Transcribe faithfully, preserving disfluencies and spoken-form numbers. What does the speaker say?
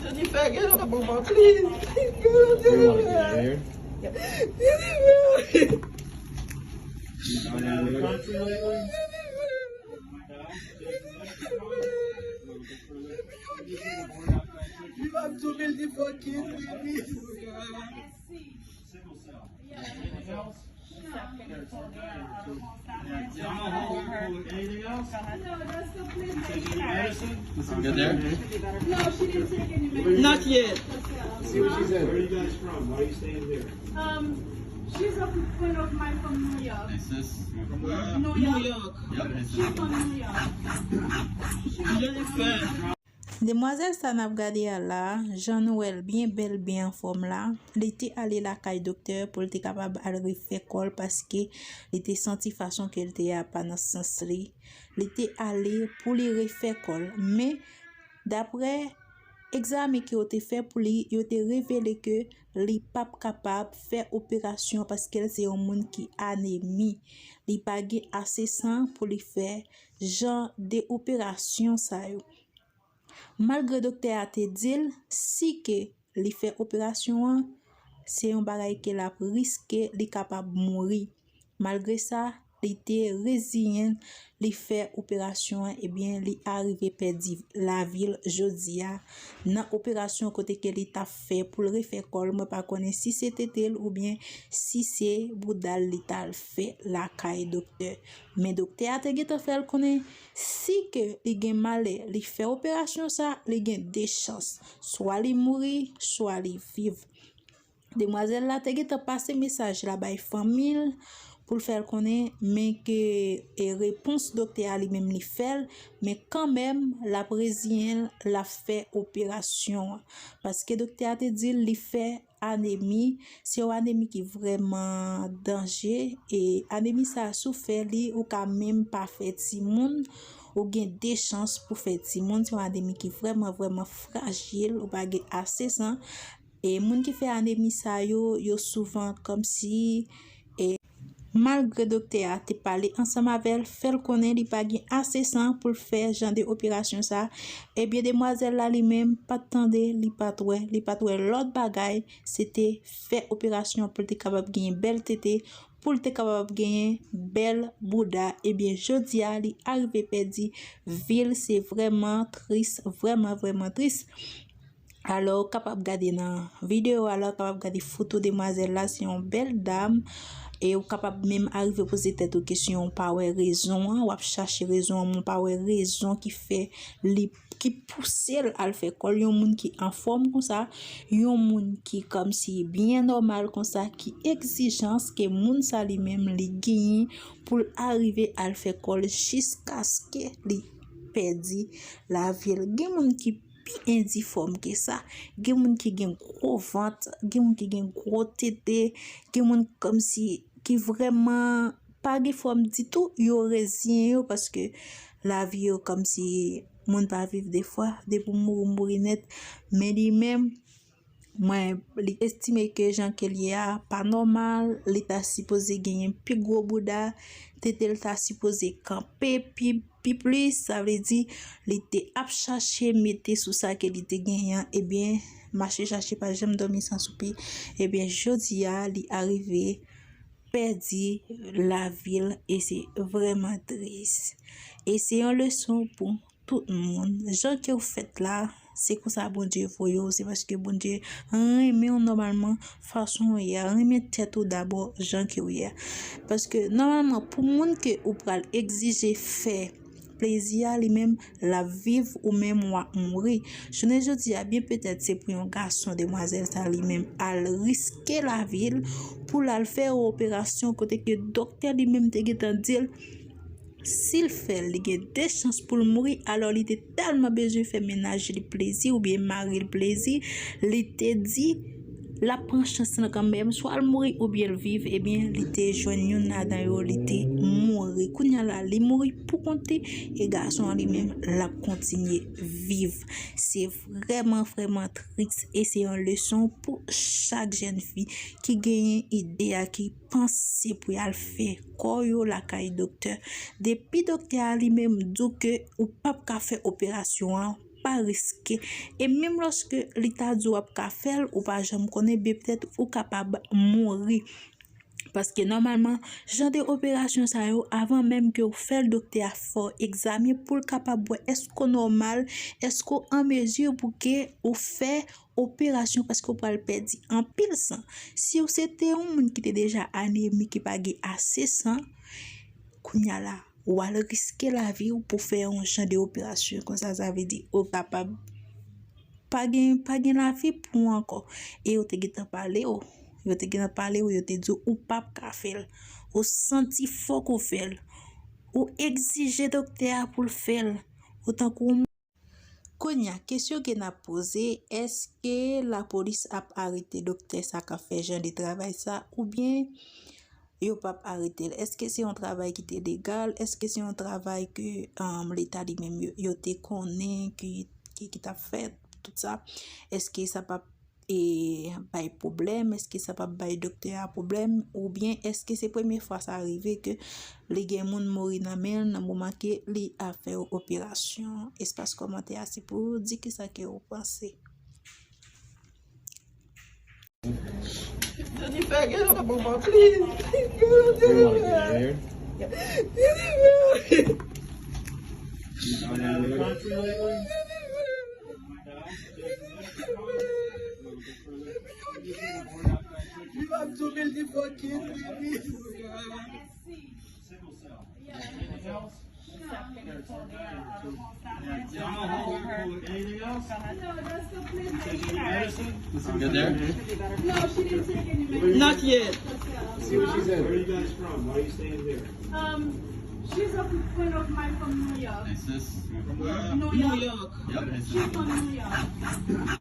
Jennifer, get up, mama, please. Get up, Jennifer. Jennifer. You have too many fucking babies. Anything else? Good there? No, she didn't take any medicine. Not yet. See what she said. Where are you guys from? Why are you staying here? Um, she's a friend of mine from New York. Is this? New York. New York. Yep. She's from New York. Jennifer. Demwazèl sa n ap gade a la, jan nou wè l byen bèl, byen anfòm la, li te ale lakay doktè pou l te kapab al refè kò l, paske li te santi fason ke l te ye a pa nan sans li. Li te ale pou li refè kò l. Men, daprè egzamen ke yo te fè pou li, yo te revele ke li p ap kapab fè operasyon paske l se yon moun ki anemi. Li pa gen ase san pou li fè jan de operasyon sa yo. Malgre doktè a te di l, si ke li fè operasyon an, se yon bagay ke l ap riske, li kapab mouri. Malgre sa, li te reziyen l, li fè operasyon an, ebyen, li arive pèdi lavi l jodi a nan operasyon kote ke li t ap fè pou l refè kò l. Mwen pa konnen si se tete l oubyen si se bouda l li t al fè lakay doktè. Men doktè a te gentan fè l konnen si ke li gen malè, li fè operasyon sa, li gen de chans. Swa li mouri, swa li viv. Demwazèl la te gentan pase mesaj la bay fanmi l pou l fè l konnen, men ke, e, repons doktè a li menm li fè l, men kanmenm l ap reziyen l, l ap fè operasyon an. Paske doktè a te di l li fè anemi, se yon anemi ki vrèman danje, e anemi sa a si w fè li, ou ka menm pa fè timoun, ou gen de chans pou fè timoun, se yon anemi ki vrèman, vrèman frajil, ou pa gen ase san. E moun ki fè anemi sa yo, yo souvan kòmsi, e, malgre doktè a te pale ansanm avè l, fè l konnen li pa gen ase san pou l fè jan de operasyon sa, ebyen, demwazèl la li menm pa t tande, li pa t wè, li pa t wè lòt bagay, se te fè operasyon pou l te kapab genyen bèl tete, pou l te kapab genyen bèl bouda. Ebyen, jodi a, li arive pèdi vi l, se vrèman tris, vrèman, vrèman tris. Alò, ou kapab gade nan videyo a la, ou kapab gade foto demwazèl la, se yon bèl dam. E ou kapab menm arive poze tèt ou kesyon, ou pa wè rezon an, w ap chache rezon an, men ou pa wè rezon ki fè li, ki pouse l al fè kò l. Yon moun ki anfòm konsa, yon moun ki kòmsi byen nòmal konsa, ki egzijans ke moun sa li menm li genyen pou l arive al fè kò l jiskaske li pèdi lavi l. Gen moun ki pi endifòm ke sa. Gen moun ki gen gwo vant, gen moun ki gen gwo tete, gen moun kòmsi ki vrèman pa gen fòm ditou, yo reziyen yo paske lavi yo kòmsi moun pa viv de fwa, depi w mouri, w mouri nèt. Men li menm, mwen, li estime ke jan ke l ye a pa nòmal, li ta sipoze genyen pi gwo bouda, tete l ta sipoze kanpe pi, pi plis, sa vle di li te ap chache mete sou sa ke li te genyen an, ebyen, mache chache pa janm dòmi san soupe, ebyen, jodi a, li arive pèdi lavi l, e se vrèman tris. E se yon leson pou tout moun. Jan ke w fèt la, se konsa Bondye voye w, se paske Bondye renmen w nòmalman fason w ye a, renmen tèt ou dabò jan ke w ye a. Paske nòmalman, pou moun ke ou pral egzije fè plezi a, li menm, l ap viv, ou menm, w ap mouri. Jounen jodi a, byen petèt, se pou yon gason, demwazèl sa, li menm, al riske lavi l pou l al fè yon operasyon kote ke doktè li menm te gentan di l, si l fè l, li gen de chans pou l mouri, alò li te tèlman bezwen fè mennaj li plezi oubyen mari l plezi, li te di, l ap pran chans lan kanmenm, swa l mouri oubyen l viv, ebyen, li te jwenn youn ladan yo, li te mouri. Kounye a la, li mouri pou kont li, e gason an li menm, l ap kontinye viv. Se vrèman, vrèman tris, e se yon leson pou chak jèn fi ki genyen ide a, ki panse pou y al fè kò yo lakay doktè. Depi doktè a li menm di w ke ou p ap ka fè operasyon an, pa riske. E menm lòske li ta di w ap ka fè l, ou pa janm konnen, byen petèt ou kapab mouri. Paske nòmalman, jan de operasyon sa yo, avan menm ke w fè l, doktè a fè w egzamen pou l kapab wè èske w nòmal, èske w an mezi pou ke ou fè operasyon, paske w pral pèdi anpil san. Si w se te yon moun ki te deja anemi, ki pa gen ase san, kounye a la, w al riske lavi w pou fè yon jan de operasyon konsa, sa vle di ou kapab pa gen, pa gen lavi pou ou ankò. E yo te gentan pale w. Yo te gentan pale w, yo te di w ou p ap ka fè l. Ou santi fòk ou fè l. Ou egzije doktè a pou l fè l. Ou tankou yon moun. Kounye a, kesyon ke n ap poze, èske lapolis ap arete doktè sa k ap fè jan de travay sa, oubyen yo p ap arete l? Èske se yon travay ki te legal? Èske se yon travay ke, um, Leta li menm yo, yo te konnen ki, ki, ki t ap fèt, tout sa? Èske sa p ap, e, bay pwoblèm? Èske sa p ap bay doktè a pwoblèm? Oubyen èske se premye fwa sa rive ke li gen moun mouri nan men l nan moman ke li ap fè operasyon? Espas kòmantè a se pou w di kisa ke w panse. Jennifer, get up, mama, please. Get up, Jennifer. Jennifer. You have too many fucking babies. Anything else? Take any medicine? Good there? No, she didn't take any medicine. Not yet. See what she said. Where are you guys from? Why are you staying here? Um, she's a friend of mine from New York. Is this New York? New York. Yep. She's from New York.